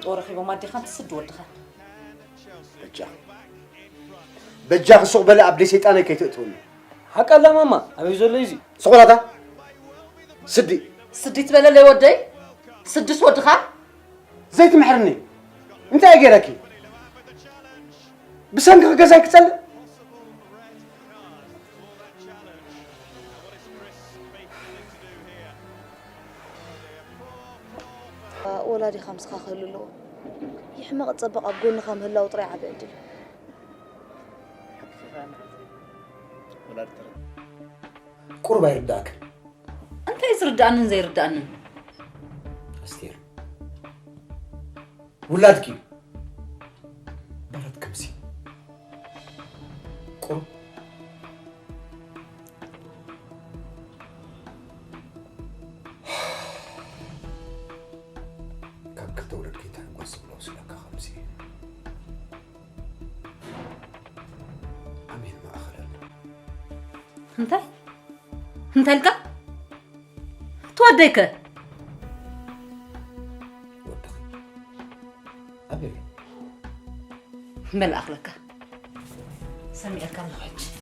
ጦር ረኺቦም ኣዴኻን ትስዲ ወድኻ። በጃ በጃ ክሱቕ በለ ኣብ ደይ ሰይጣነይ ከይትእትውኒ። ሓቃላ ማማ ኣበይ ዘሎ እዚ? ስቑላታ ስዲ። ስዲ ትበለለይ ወደይ? ስድስ ወድኻ? ዘይትምሕርኒ እንታይ ገይረኪ? ብሰንኪ ገዛይ ክጸልእ? ወላዲኻ ምስኻ ክህሉ ኣለዎ። ይሕመቕ ጸበቕ ኣብ ጎንኻ ምህላው ጥራይ ዓቢ ዕድል። ቁሩብ ኣይርዳእክን። እንታይ ዝርዳእንን ዘይርዳእንን? ኣስቴር ውላድኪ በረት ከምሲ ቁሩብ ካብ ክልተ ውለድኪ እንታይ ጓስ ዝብሎ ስጋካ ከምሲ ኣሜን ማእኸል ኣሎ። እንታይ እንታይ ኢልካ? ትወደይከ? ወድኺ ኣበይ? መልኣኽ ለካ ሰሚዐካ ኣለኹ ሕጂ።